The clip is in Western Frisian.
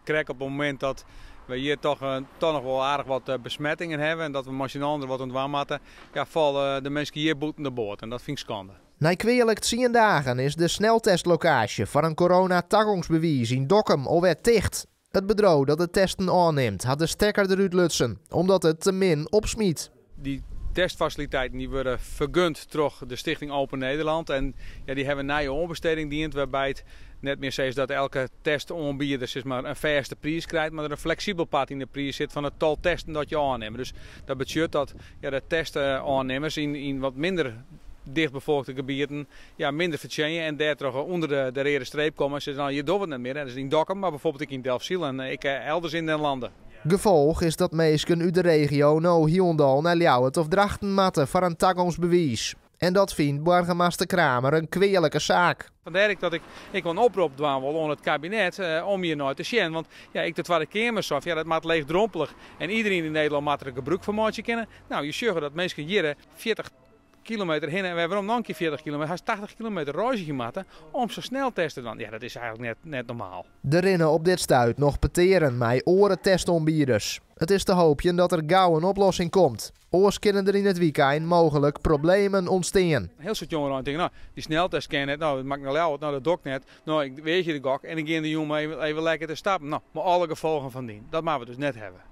Krekt op it momint dat we hjir toch noch wol aardich wat besmettingen hawwe en dat we mei syn allen der wat oan dwaan moatte, ja, falle de minsken hjir bûten de boat en dat fyn ik skande. Nei kwealik 10 dagen is de sneltestlokaasje foar in coronatagongsbewiis yn Dokkum alwer ticht. It bedriuw dat de testen oannimt hat de stekker derút lutsen, omdat it te min opsmyt. Dy testfasiliteiten dy wurde fergund troch de Stichting Open Nederland en ja, dy hawwe in nije oanbesteding dien wêrby't net mear sa is dat elke testoanbieder sis mar, in fêste priis krijt, mar der in fleksibel part yn de priis sit fan it tal testen dat je ôfnimme. Dus dat betsjut dat ja, de testoannimmers yn wat minder dichtbefolkte gebieten ja, minder fertsjinje en dêrtroch ûnder de reade streep komme en sizze, no, hjir dogge we it net mear. En dat is yn Dokkum, mar bijvoorbeeld ek yn Delfsyl en ek elders yn den lande. Gefolch is dat minsken út de regio no hielendal nei Ljouwert of Drachten moatte foar in tagongsbewiis. En dat fynt boargemaster Kramer in kwealike saak. Fandêr ek dat ik ek wol in oprop dwaan wol oan it kabinet om hjir nei te sjen. Want ja, ek de Twadde Keamer sei, ja, dat moat leechdrompelich en iderien yn Nederlân moat der gebrûk fan meitsje kinne. No, je sjogge dat minsken hjir 40 kilometer hinne en wer werom noch in kear 40 kilometer, hast 80 kilometer reizgje moatte om sa'n sneltest te dwaan. Ja, dat is eigentlik net normaal. Der rinne op dit stuit noch petearen mei oare testoanbieders. It is te hoopjen dat der gau in oplossing komt. Oars kinne der yn it wykein mooglik problemen ûntstean. In hiel soad jongeren tinke, no, dy sneltest kin net, no, dat moat ik nei Ljouwert, no, dat doch ik net. No, ik weagje de gok en ik gean de jûn mar even lekker te stappen. No, mei alle gefolgen fan dien. Dat moatte we dus net hawwe.